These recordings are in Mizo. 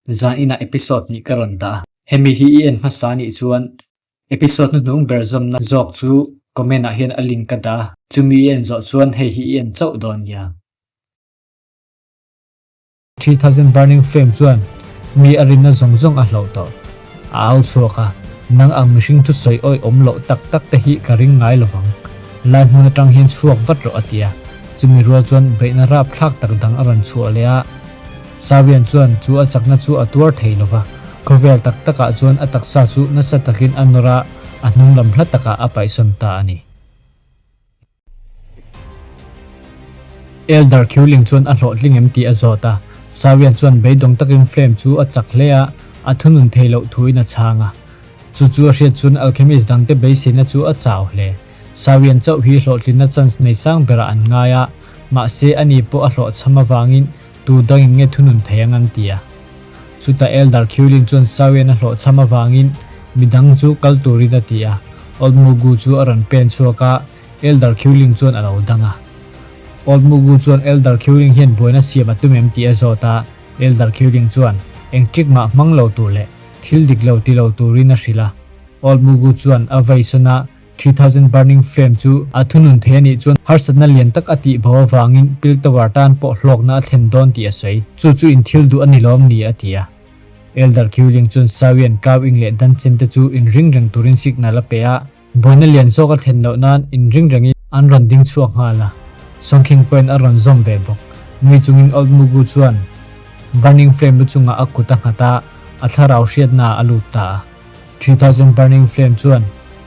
Zan inah episode hnih ka rawn dah a, hemi hi i en hmasa anih chuan episode hnuhnung ber zawmna zawk chu comment ah hian a link ka dah a, chumi i en zawh chuan hei hi i en chauh dawn nia. 3000 Burning Flame chuan mi a rinna zawng zawng a hloh tawh. A au chhuak a, Nang ang mihring thusawi awih awm loh tak tak te hi ka ring ngai lovang. Lai hmun atang hian chhuak vat rawh a ti a. Chumi rual chuan beihna rapthlak tak dang a rawn chhuah leh a. Sawian chuan chu a chakna chu a tuar thei lova, khawvel tak takah chuan a taksa chu nasa takin a nawr a, a hnung lam hla takah a paihsawn ta a ni. Elder Khiuling chuan a hlawhtling em tih a zawt a, Sawian chuan beidawng takin Flame chu a chak hle a, a thunun thei loh thuin a chhang a. Chu chu a hriat chuan Alchemist dangte beiseina chu a chau hle. Sawian chauh hi hlawhtlinna chance nei sang berah an ngai a, mahse ani pawh a hlawhchham avangin tu dangin nge thunun thei ang an ti a. Chutah Elder Khiuling chuan Sawian a hlawhchham avangin midang chu kal turin a ti a, Old Mugu chu a rawn pen chhuak a, Elder Khiuling chuan a lo dang a. Old Mugu chuan Elder Khiuling hian buaina siam a tum em tih a zawt a, Elder Khiuling chuan eng trick mah hmang lo tur leh thil dik lo ti lo turin a hrilh a. Old Mugu chuan a veisawn a, 3000 Burning Flame chu a thunun thei a nih chuan harsatna lian tak a tih bo avangin Pil Tower tan pawh hlawkna a thlen dawn tih a sawi. Chu chu in thil duh a ni lawm ni a ti a. Elder Khiuling chuan Sawian Kau Ing leh Danchen te chu inring reng turin signal a pe a. Buaina lian zawk a thlen loh nan inring rengin an rawn ding chhuak nghal a, Sawngkhing pawhin a rawn zawm ve bawk. Nui chungin Old Mugu chuan Burning Flame lu chungah a kut a nghat a, a thlarau hriatna ah a lut ta a. 3000 Burning Flame chuan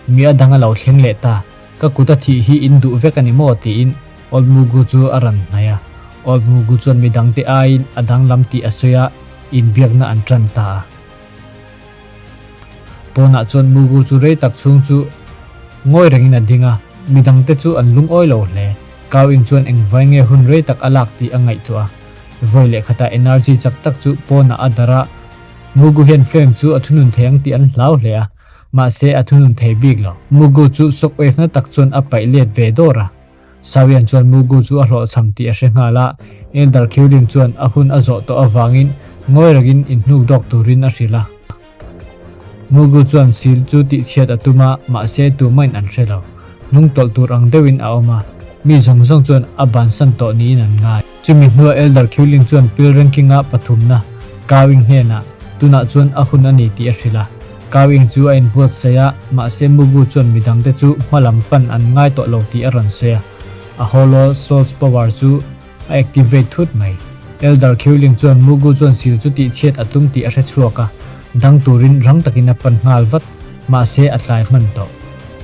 mi a dang a lo thleng leh ta, ka kut a thih hi in duh vek a ni maw tiin Old Mugu chu a rawn hnaih a. Old Mugu chuan midangte aiin a danglam tih a sawi a, inbiakna an tan ta a. Pawnah chuan Mugu chu rei tak chhung chu ngawi rengin a ding a, midangte chu an lungawi lo hle. Kau Ing chuan engvai nge hun rei tak a lak tih a ngaihtuah a. Vawi leh khatah energy chak tak chu pawnah a darh a, Mugu hian frame chu a thunun thei ang tih an hlau hle a, mahse a thunun thei bik lo. Mugu chu shockwave na tak chuan a paih let ve dawr a. Sawian chuan Mugu chu a hlawhchham tih a hre nghal a, Elder Khiuling chuan a hun a zawh tawh avangin ngawi rengin inhnuk dawk turin a hrilh a. Mugu chuan sil chu tihchhiat a tum a, mahse tumahin an hre lo. Hnung tawlh tur ang deuhin a awm a, mi zawng zawng chuan a bansan tawh niin an ngai. Chumi hnuah Elder Khiuling chuan Pil Ranking-a pathumna, Kawing hnenah, tunah chuan a hun a ni tih a hrilh a. Kawing chu a inbuatsaih a, mahse Mugu chuan midangte chu hmalam pan an ngai tawh lo tih a rawn sawi a. A Hollow Soul's power chu a activate thut mai. Elder Khiuling chuan Mugu chuan sil chu tihchhiat a tum tih a hre chhuak a, dang turin rang takin a pan nghal vat, mahse a tlai hman tawh.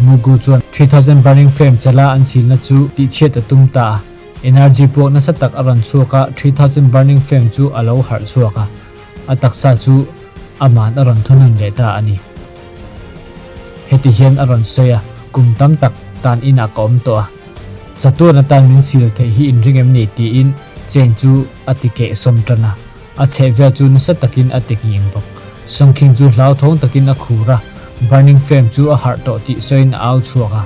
Mugu chuan 3000 Burning Flame chala an silna chu tihchhiat a tum ta a, energy puak nasa tak a rawn chhuak a, 3000 Burning Flame chu a lo harh chhuak a. A taksa chu aman a rawn thunun leh ta a ni. Heti hian a rawn sawi a, Kum tam tak tan inah ka awm tawh a, chatuan atan min sil theih hi inring em ni? tiin chain chu a ti keh sawm tan a, a chhehvel chu nasa takin a ti nghing bawk. Sawngkhing chu hlauthawng takin a khur a, burning flame chu a harh tawh tih sawiin a au chhuak a.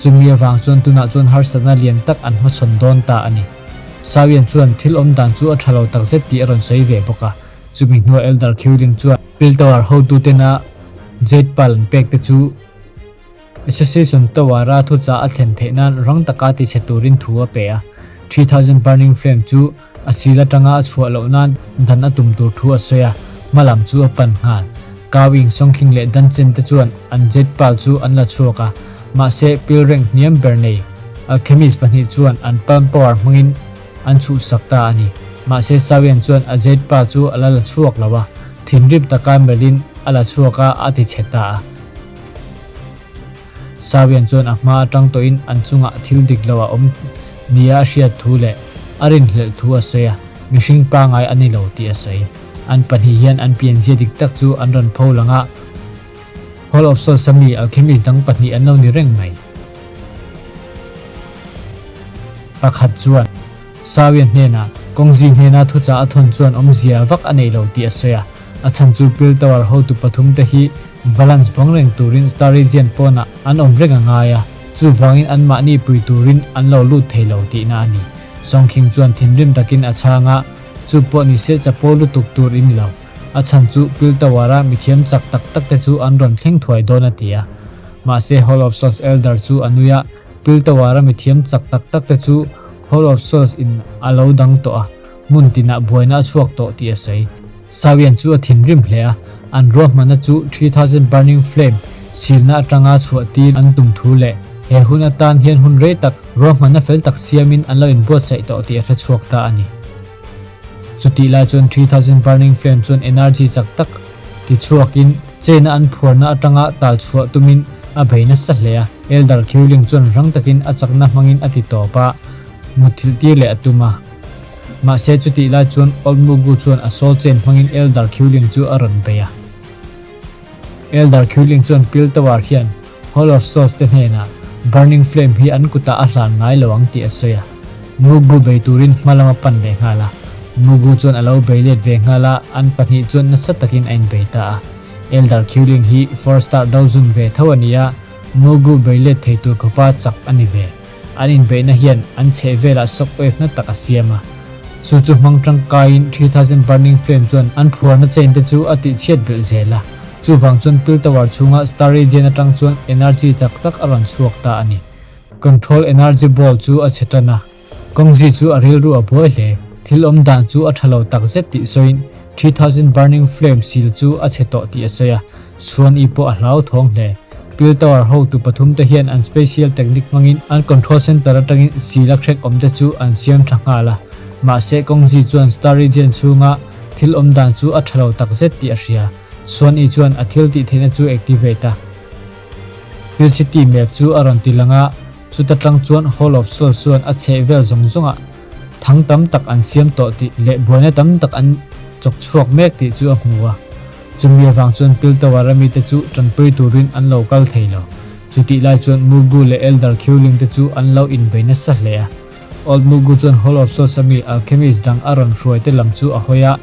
Chumi avang chuan tunah chuan harsatna lian tak an hmachhawn dawn ta a ni. Sawian chuan thil awm dan chu a tha lo takzet tih a rawn sawi ve bawk a. Chumi hnuah Elder Khiuling chuan Piltower hotutena Jade Pearl an pek te chu Association Tower-a thuchah a thlen theih nan rang taka tichhe turin thu a pe a. 3000 Burning Flame chu a sil atanga a chhuah loh nan dan a tum tur thu a sawi a, hmalam chu a pan nghal. Kawing, Songkhing leh Danchen te chuan an Jade Pearl chu an la chhuak a, mahse pilreng hniam ber nei Alchemist pahnih chuan an palm power hmangin an chhuhsak ta a ni. Mahse Sawian chuan a Jade pa chu a la la chhuak lo a, thinrim taka melhin a la chhuak a, a ti chhe ta a. Sawian chuan a hma atang tawhin an chungah thil dik lo a awm nia a hriat thu leh a rinhlelh thu a sawi a, mihring pangai a ni lo tih a sawi. An pahnih hian an pianzia dik tak chu an rawn pho lang a, Hall of Souls a mi alchemist dang pahnih an lo ni reng mai. Pakhat chuan Sawian hnenah Kawngzi hnena thuchah a thawn chuan awmzia vak a nei lo tih a sawi a, a chhan chu Pil Tower hotu pathum te hi balance vawng reng turin Star Region pawnah an awm reng a ngai a, chuvangin anmahni pui turin an lo lut thei lo tihna a ni. Sawngkhing chuan thinrim takin a chhang a, chu pawh ni se chapo lutuk tur i ni lo. A chhan chu Piltower-a mithiam chak tak tak te chu an rawn thleng thuai dawn a ti a. Mahse Hall of Souls Elder chu a nui a, Piltower-a mithiam chak tak tak te chu Hall of Souls in a lo dang tawh a, hmun tinah buaina a chhuak tawh tih a sawi. Sawian chu a thinrim hle a, an ruahmanna chu 3000 Burning Flame silna atanga chhuah tir an tum thu leh he hun atan hian hun rei tak ruahmanna fel tak siamin an lo inbuatsaih tawh tih a hre chhuak ta a ni. Chutih lai chuan 3000 Burning Flame chuan energy chak tak ti chhuakin chain-a an phuarna atanga tal chhuah tumin a bei nasa hle a, Elder Khiuling chuan rang takin a chakna hmangin a ti tawp a, mutthilh tir leh a tum a. Mahse chutih lai chuan Old Mugu chuan a soul chain hmangin Elder Khiuling chu a rawn bei a. Elder Khiuling chuan Pil Tower hian Hall of Souls te hnenah Burning Flame hi an kutah a hlan ngai lo ang tih a sawi a. Mugu bei turin hma lam a pan leh nghal a. Mugu chuan a lo bei let ve nghal a, an pahnih chuan nasa takin a inbei ta a. Elder Khiuling hi Four Star Dozun ve tho a ni a, Mugu bei let thei tur khawpa chak a ni ve. An inbeihna hian an chheh velah shock wave na tak a siam a. Chu chu hmang tangkaiin 3000 Burning Flame chuan an phuarna chain te chu a tihchhiat belh zel a. Chuvang chuan Pil Tower chhunga Star Region atang chuan energy chak tak a rawn chhuak ta a ni. Control Energy Ball chu a chhe tan a. Kawngzi chu a rilru a buai hle. Thil awm dan chu a tha lo tak zet tih sawiin 3000 Burning Flame sil chu a chhe tawh tih a sawi a. Suan-i pawh a hlauthawng hle. Pil Tower hotu pathum te hian an special technique hmangin an control center atangin sil a crack awm te chu an siam tha nghal a. Mahse Kawngzi chuan Star Region chhunga thil awm dan chu a tha lo tak zet tih a hria. Suan-i chuan a thil tih theihna chu activate a. Pil City map chu a rawn ti lang a, chuta tang chuan Hall of Souls chuan a chheh vel zawng zawngah thang tam tak an siam tawh tih leh buaina tam tak an chawk chhuak mek tih chu a hmu a. Chumi avang chuan Piltower a mite chu tanpui turin an lo kal thei lo. Chutih lai chuan Mugu leh Elder Khiuling te chu an lo inbei nasa hle a. Old Mugu chuan Hall of Swords a mi alchemist dang a rawn hruai te lam chu a hawi a,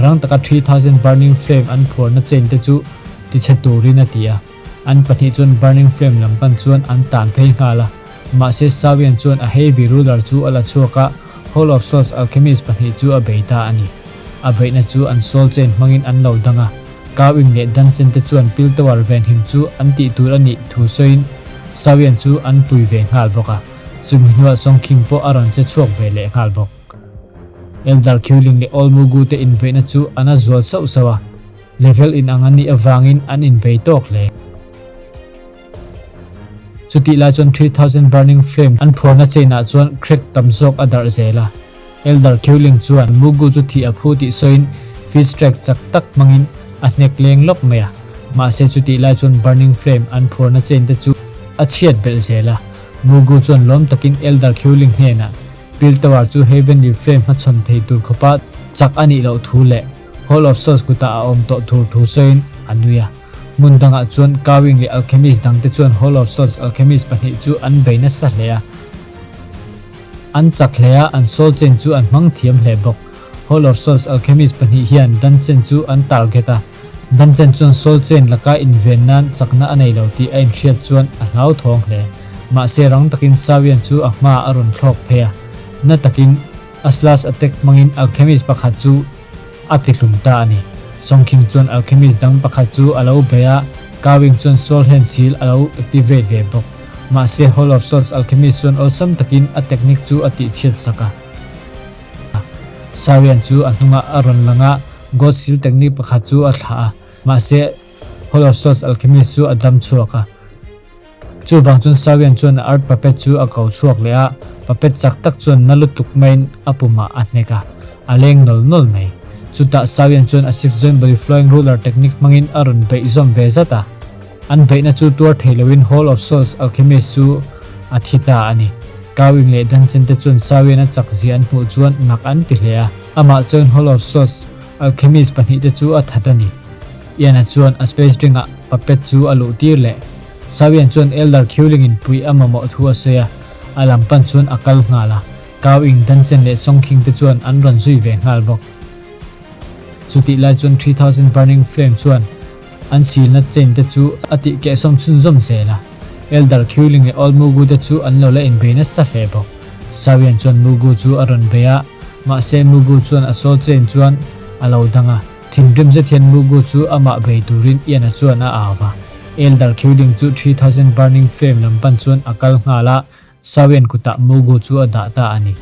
rang taka 3000 Burning Flame an phuarna chain te chu tichhe turin a ti a. An pahnih chuan Burning Flame lam pan chuan an tan phei nghal a. Mahse Sawian chuan a Heavy Ruler chu a la chhuak a, Hall of Swords Alchemist pahnih chu a bei ta a ni. A beihna chu an soul chain hmangin an lo dang a, Kau-ing leh Dan-chen te chuan Pil Tower venhim chu an tih tur a nih thu sawiin Sawian chu an pui ve nghal bawk a, chumi hnuah Songkhing pawh a rawn che chhuak ve leh nghal bawk. Elder Khiuling leh Old Mugu te inbeihna chu a na zual sauh sauh a, level inang an nih avangin an inbei tawk hle. Chutih lai chuan 3000 Burning Flame an phuarna chain ah chuan crack tam zawk a darh zel a. Elder Khiuling chuan Mugu chu thih a phu tih sawiin fist strike chak tak hmangin a hnek leng lawk mai a. Mahse chutih lai chuan Burning Flame an phuarna chain te chu a chhiat belh zel a. Mugu chuan lawm takin Elder Khiuling hnenah Pil Tower chu Heavenly Flame hmachhawn thei tur khawpa chak a nih loh thu leh Hall of Souls kutah a awm tawh thur thu sawiin a nui a. Hmun dangah chuan Kawing leh alchemist dangte chuan Hall of Swords alchemist pahnih chu an bei nasa hle a. An chak hle a, an soul chain chu an hmang thiam hle bawk. Hall of Swords alchemist pahnih hian Dan Chen chu an target a. Dan Chen chuan soul chain laka inven nan chakna a nei lo tih a inhriat chuan a hlauthawng hle. Mahse rang takin Sawian chu a hmaah a rawn thlawk phei a. Na takin a slash attack hmangin alchemist pakhat chu A ti hlum ta a ni. Songkhing chuan alchemist dang pakhat chu a lo bei a, Kawing chuan Soul Hand Seal a lo activate ve bawk. Mahse Hall of Swords alchemist chuan awlsam takin a technique chu a tihchhiat sak a. Sarian chu a hnungah a rawn lang a, God Seal technique pakhat chu a thlah a, mahse Hall of Swords alchemist chu a dam chhuak a. Chuvang chuan Sawian chuan a art puppet chu a ko chhuak leh a, puppet chak tak chuan na lutuk maiin a pumah a hnek a, a leng nawl nawl mai. Chutah Sawian chuan a six joint body flowing ruler technique hmangin a rawn beih zawm ve zat a. An beihna chu tuar thei loin Hall of Souls alchemist chu a thi ta a ni. Kawing leh Danchen te chuan Sawian a chak zia an hmuh chuan mak an ti hle a, amah chuan Hall of Souls alchemist pahnihte chu a that a ni. Ian-a chuan a space drink-ah puppet chu a luh tir leh. Sawian chuan Elder Khiuling-in puih a mamawh thu a sawi a, a lam pan chuan a kal nghal a. Kau Ing, Danchen leh Song Khing te chuan an rawn zui ve nghal bawk. Chutih lai chuan 3000 Burning Flame chuan an silna chain te chu a tih kehsawm chhunzawm zel a. Elder Khiuling leh Old Mugu te chu an lo la inbei nasa hle bawk. Sawian chuan Mugu chu a rawn bei a, mahse Mugu chuan a soul chain chuan a lo dang a. Thinrim zet hian Mugu chu amah bei turin Ian-a chuan a au va. Elder Khiuling chu 3000 Burning Flame lam pan chuan a kal nghal a, Sawian kutah Mugu chu a dah ta a ni.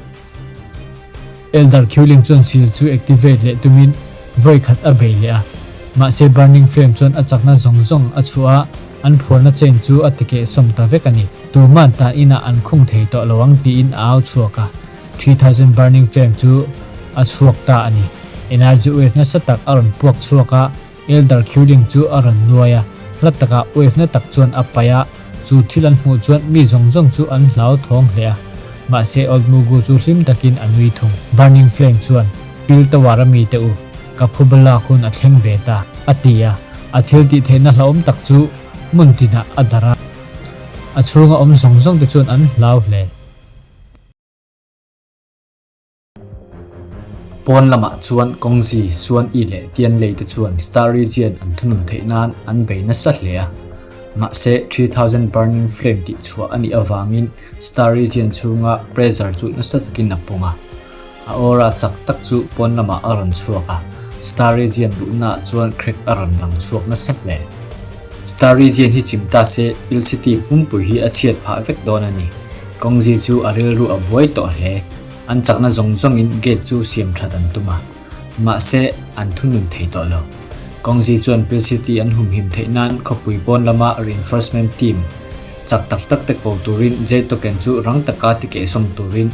Elder Khiuling chuan seal chu activate leh tumin vawi khat a bei leh a. Mahse Burning Flame chuan a chakna zawng zawng a chhuah a, an phuarna chain chu a tikehsawm ta vek a ni. Tuman tan inah an khung thei tawh lo ang tiin a au chhuak a. 3000 Burning Flame chu a chhuak ta a ni. Energy wave nasa tak a rawn puak chhuak a, Elder Khiuling chu a rawn nuai a, hla takah wave na tak chuan a paih a, chu thil an hmuh chuan mi zawng zawng chu an hlau thawng hle a. Mahse Old Mugu chu hlim takin a nui thung. Burning Flame chuan, Pil Tower a mite u, ka phuba lak hun a thleng ve ta, a ti a, a thil tih theihna hlauhawm tak chu hmun tinah a darh a. A chhunga awm zawng zawng te chuan an hlau hle. Pawn lamah chuan Kawngzi, Suan-i leh Tianlei te chuan Star Region an thunun theih nan an bei nasa hle a. Mahse, 3000 Burning Flame tih chhuah a nih avangin Star Region chhunga pressure chu nasa takin a pung a. A aura chak tak chu pawn lamah a rawn chhuak a, Star Region luhnaah chuan crack a rawn lang chhuak nasa hle. Star Region hi chim ta se Pil City pumpui hi a chhiat phah vek dawn a ni. Kawngzi chu a rilru a buai tawh hle. An chakna zawng zawngin gate chu siam that an tum a. Mahse, an thunun thei tawh lo. Kawngzi chuan Pil City an humhim theih nan khawpui pawn lama reinforcement team chak tak tak te ko turin Jade Token chu rang taka tikehsawm turin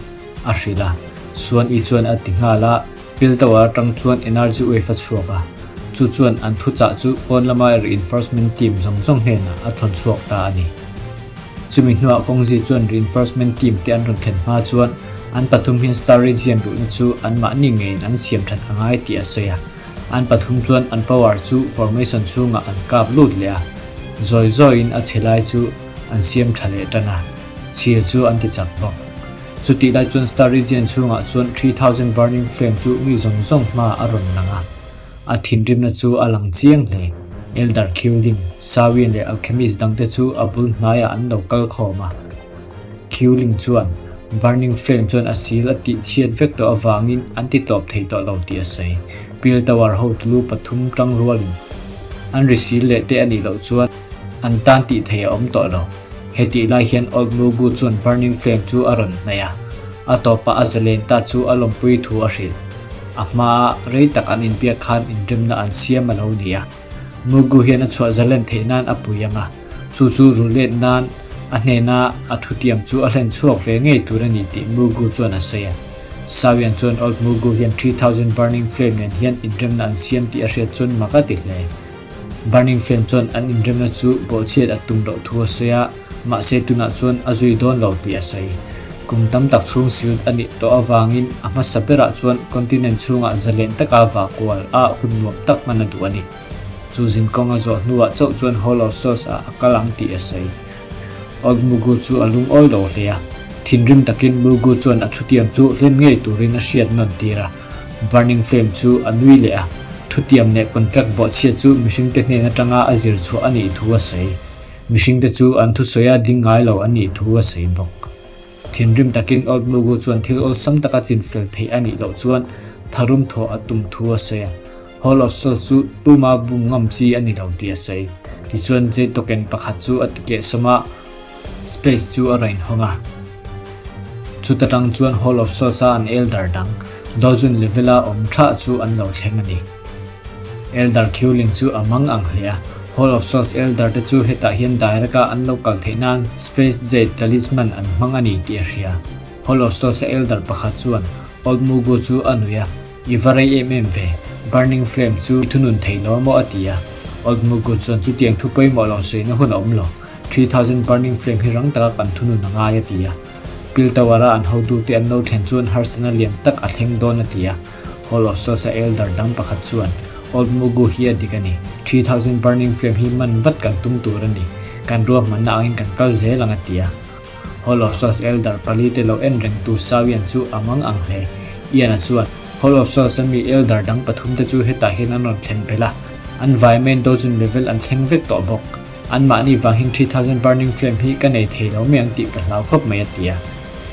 a hrilh a. Suan I chuan a ti nghal a, Pil Tower atang chuan energy wave a chhuak a. Chu chuan an thuchah chu pawn lama reinforcement team zawng zawng hnenah a thawn chhuak ta a ni. Chumi hnuah Kawngzi chuan reinforcement team te an rawn thlen hma chuan an pathum hian Star Region luhna chu anmahni ngeiin an siam that a ngai tih a sawi a. An pathum chuan an power chu formation chhungah an kap lut leh a, zawi zawiin a chhe lai chu an siam tha leh tan a, chhil chu an ti chak bawk. Chutih lai chuan Star Region chhungah chuan 3000 Burning Flame chu mi zawng zawng hmaah a rawn lang a. A thinrimna chu a lang chiang hle. Elder Khiuling, Sawin leh alchemist dangte chu a bul hnaiah an lo kal khawm a. Khiuling chuan Burning Flame chuan a sil a tih chhiat vek tawh avangin an ti tawp thei tawh lo tih a sawi. Pil Tower hotu pathum tang rualin an ri sil leh te a nih loh chuan an tan tih thei a awm tawh lo. Hetih lai hian Old Mugu chuan Burning Flame chu a rawn hnaih a, a tawpah a zalen ta chu a lawmpui thu a hrilh. A hmaa rei tak an inbiak khan inremna an siam a lo ni a. Mugu hian a chhuah zalen theih nan a pui ang a, chu chu rullet nan a hnena a thutiam chu a hlen chhuak ve ngei tur a ni tih Mugu chuan a sawi a. Sawian chuan Old Mugu hian 3000 Burning Flame nen hian inremna an siam tih a hriat chuan mak a ti hle. Burning Flame chuan an inremna chu bawhchhiat a tum loh thu a sawi a, mahse tunah chuan a zui dawn lo tih a sawi. Kum tam tak chhung silt a nih tawh avangin a hmasa berah chuan continent chhungah zalen taka vakual a hun nuam tak hman a duh a ni. Chu zinkawng a zawh hnuah chauh chuan Hall of Souls ah a kal ang tih a sawi. Old Mugu chu a lungawi lo hle a, thinrim takin Mugu chuan a thutiam chu hlen ngei turin a hriat nawn tir a. Burning Flame chu a nui leh a, thutiam leh contract bawhchhiat chu mihringte hnen atanga a zir chhuah a nih thu a sawi. Mihringte chu an thusawi a ding ngai lo a nih thu a sawi bawk. Thinrim takin Old Mugu chuan thil awlsam taka chinfel theih a nih loh chuan tharum thawh a tum thu a sawi a, Hall of Souls chu tuma bum ngam chi a ni lo tih a sawi. Tichuan Jade token pakhat chu a ti kehsawm a, Space chu a rawn inhawng a. Chuta tang chuan Hall of Souls a an Elder dang, Dojun level-a awm tha chu an lo thleng a ni. Elder Khiuling chu a mang ang hle a, Hall of Souls Elder te chu hetah hian direct a an lo kal theih nan Space Jade Talisman an hmang a ni tih a hria. Hall of Souls a Elder pakhat chuan Old Mugu chu a nuih a, I va rei em em ve, Burning Flame chu i thunun thei lo maw a ti a. Old Mugu chuan chutiang thu pawimawh lo sawina hun a awm lo, 3000 Burning Flame hi rang taka kan thunun a ngai a ti a. Pil Tower a an hotute an lo thlen chuan harsatna lian tak a thleng dawn a ti a. Hall of Souls a Elder dang pakhat chuan, Old Mugu hi a dik a ni, 3000 Burning Flame hi man vat kan tum tur a ni, kan ruahmanna angin kan kal zel ang a ti a. Hall of Souls Elder pali te lo en rengtu Sawian chu a mang ang hle. Ian-a chuan, Hall of Souls a mi Elder dang pathum te chu hetah hian an rawn thlen belh a, an vai main dojun level an thleng vek tawh bawk. Anmahni vang hian 3000 Burning Flame hi ka nei thei lo mai ang tih ka hlau khawp mai a ti a.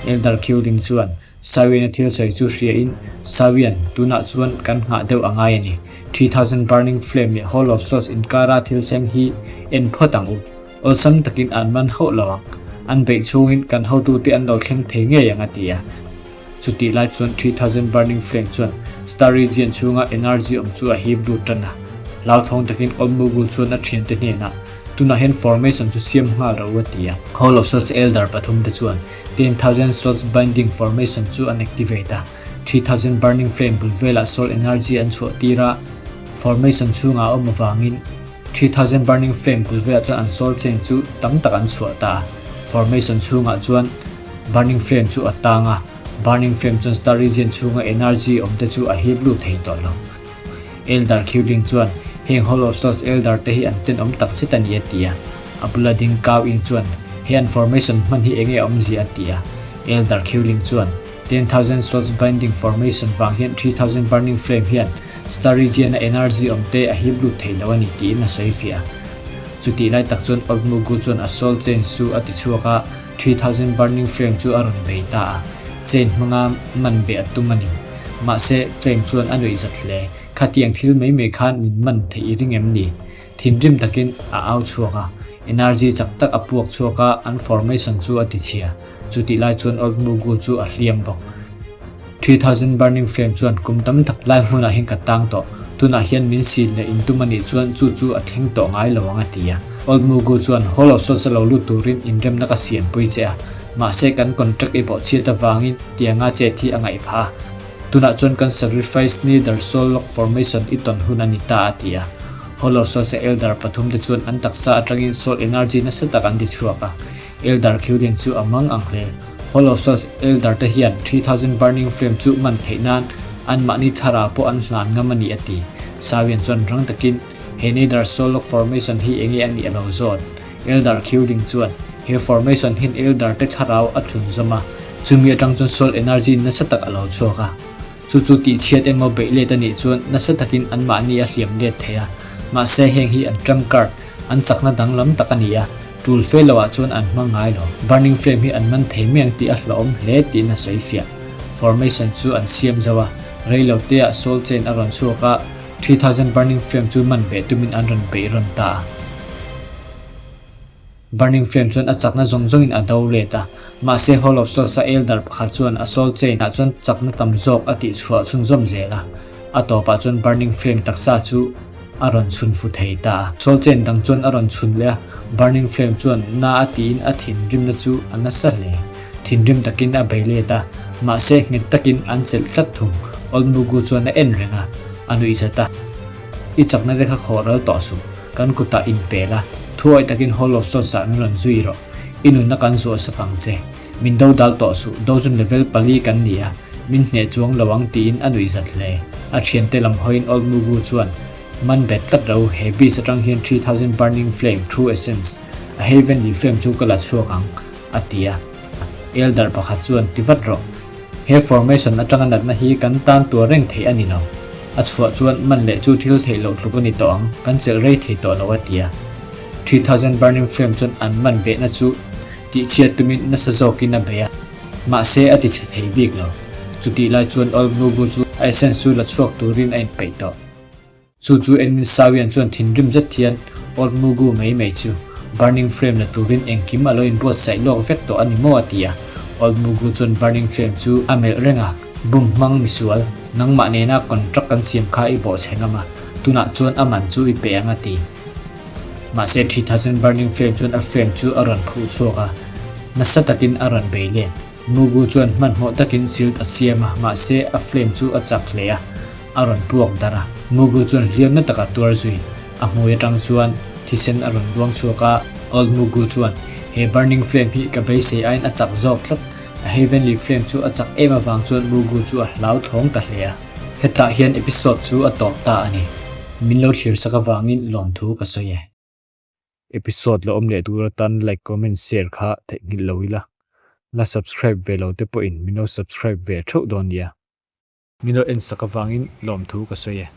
Elder Khiuling chuan. Sawian-a thil sawi chu hriain, Sawian, tunah chuan kan nghah deuh a ngai a ni. 3000 Burning Flame leh Hall of Souls inkara thil thleng hi en phawt ang u. Awlsam takin an man hauh lo ang. An beih chhungin kan hotute an lo thleng thei ngei ang a ti a. Chutih lai chuan 3000 Burning Flame chuan Star Region chhunga energy awm chu a hip lut tan a. Hlauthawng takin Old Mugu chuan a thiante hnenah, Tunah hian formation chu siam nghal ro a ti a. Hall of Souls Elder pathumte chuan 10,000 Souls Binding Formation chu an activate a, 3,000 Burning Flame bul velah Soul Energy an chhuah tir a, formation chhungah a awm avangin 3,000 Burning Flame bul velah chuan an Soul Chain chu tam tak an chhuah ta a. Formation chhungah chuan Burning Flame chu a tang a, Burning Flame chuan Star Region chhunga energy awmte chu a hip lut thei tawh lo. Elder Khiuling chuan, Heng Hall of Souls Elder te hi an tenawm tak zet a ni a ti a. A bula ding Kau Ing chuan, He an formation hman hi enge awmzia a ti a. Elder Khiuling chuan, 10,000 Souls Binding Formation vang hian 3,000 Burning Flame hian Star Region a energy awm te a hip lut thei lo a ni tiin a sawi fiah a. Chutih lai tak chuan Old Mugu chuan a Soul Chain chu a ti chhuak a, 3,000 Burning Flame chu a rawn bei ta a. Chain hmanga man beh a tum a ni. Mahse, Flame chuan a nuih zat hle. Khatiang thil mai mai khan min man theih i ring em ni? Thinrim takin a au chhuak a. Energy chak tak a puak chhuak a, an formation chu a tichhia. Chutih lai chuan Old Mugu chu a hliam bawk. 3000 Burning Flame chuan kum tam tak lai hmunah hian ka tang tawh. Tunah hian min sin leh intum a nih chuan chu chu a thleng tawh ngai lo ang a ti a. Old Mugu chuan Hall of Souls a lo lut turin inremna ka siampui che a. Mahse, kan contract i bawhchhiat avangin tianga chet hi a ngaih phah a. Tunah chuan kan sacrifice neither soul lock formation i tawn hun a ni ta a ti a. Holosaws-a elder pathumte chuan an taksa atangin soul energy nasa tak an ti chhuak a. Elder Khiulian chu a mang ang hle. Holosaws elder te hian 3000 burning flame chu man theih nan anmahni thlarau pawh an hlan ngam a ni a ti. Sawian chuan rang takin he neither soul lock formation hi enge a nih a lo zawt. Elder Khiuling chuan he formation hian Elder te thlarau a thlun zawm a, chumi atang chuan soul energy nasa tak a lo chhuak a. Chu chu tihchhiat emaw beih let a nih chuan nasa takin anmahni a hliam let thei a. Mahse heng hi an trump card, an chakna danglam tak a ni a, tul fe loah chuan an hmang ngai lo. Burning Flame hi an man thei mai ang tih a hlauhawm hle tiin a sawi fiah. Formation chu an siam zo a, rei lo teah soul chain a rawn chhuak a, 3000 Burning Flame chu man beh tumin an rawn beih rawn ta a. Burning Flame chuan a chakna zawng zawngin a do let a, mahse Hall of Souls-a Elder pakhat chuan a Soul Chain-ah chuan chakna tam zawk a tihchhuah chhunzawm zel a, a tawpah chuan Burning Flame taksa chu a rawn chhun fu thei ta a. Soul Chain dang chuan a rawn chhun leh a, Burning Flame chuan na a tiin a thinrimna chu a nasa hle. Thinrim takin a bei let a, mahse nghet takin an chelh tlat thung. Old Mugu chuan a en reng a, a nuih zat a. I chakna te kha khawh ral tawh suh. Kan kutah inpel a, thuawih takin Hall of Souls-ah min rawn zui rawh. I nunna kan zuah sak ang che. Min do dal tawh suh, dozun level pali kan ni a, min hneh chuang lo ang tiin a nuih zat hle. A thiante lam hawiin Old Mugu chuan, Man bet tlat ro, he beast atang hian 3000 burning flame, true essence, a heavenly flame chu ka la chhuak ang, a ti a. Elder pakhat chuan, Ti vat rawh. He formation atanga natna hi kan tan tuar reng theih a ni lo. A chhuah chuan man leh chu thil theih loh tluk a ni tawh ang, kan chelh rei thei tawh lo a ti a. 3000 burning flame chuan an man behna chu tihchhiat tumin nasa zawkin a bei a, mahse a tichhe thei bik lo. Chutih lai chuan Old Mugu chu a essence chu la chhuak turin a inpeih tawh. Chu chu Edwin Sawian chuan thinrim zet hian Old Mugu mai mai chu Burning Flame la turin engkim a lo inbuatsaih lawk vek tawh a ni maw a ti a. Old Mugu chuan Burning Flame chu a melh reng a, Bum hmang misual, nangmah nena contract kan siam kha i bawhchhe ngam a, tunah chuan a man chu i pe ang a ti. Mahse Thitha chuan Burning Flame chuan a flame chu a rawn phuh chhuak a, nasa takin a rawn bei let. Mugu chuan hmanhmawh takin shield a siam a, mahse a flame chu a chak hle a, a rawn puak darh a. Mugu chuan hliamna taka tuar zui. A hmui atang chuan thisen a rawn luang chhuak a. Old Mugu chuan, He burning flame hi ka beisei aiin a chak zawk tlat. A heavenly flame chu a chak em avang chuan Mugu chu a hlauthawng ta hle a. Hetah hian episode chu a tawp ta a ni. Min lo thlir sak avangin lawmthu ka sawi e. Episode la awm leh tur atan like comment share kha theihnghilh lo ila. La subscribe ve lo te pawhin min lo subscribe ve theuh dawn nia. Min lo en sak avangin lawmthu ka sawi e.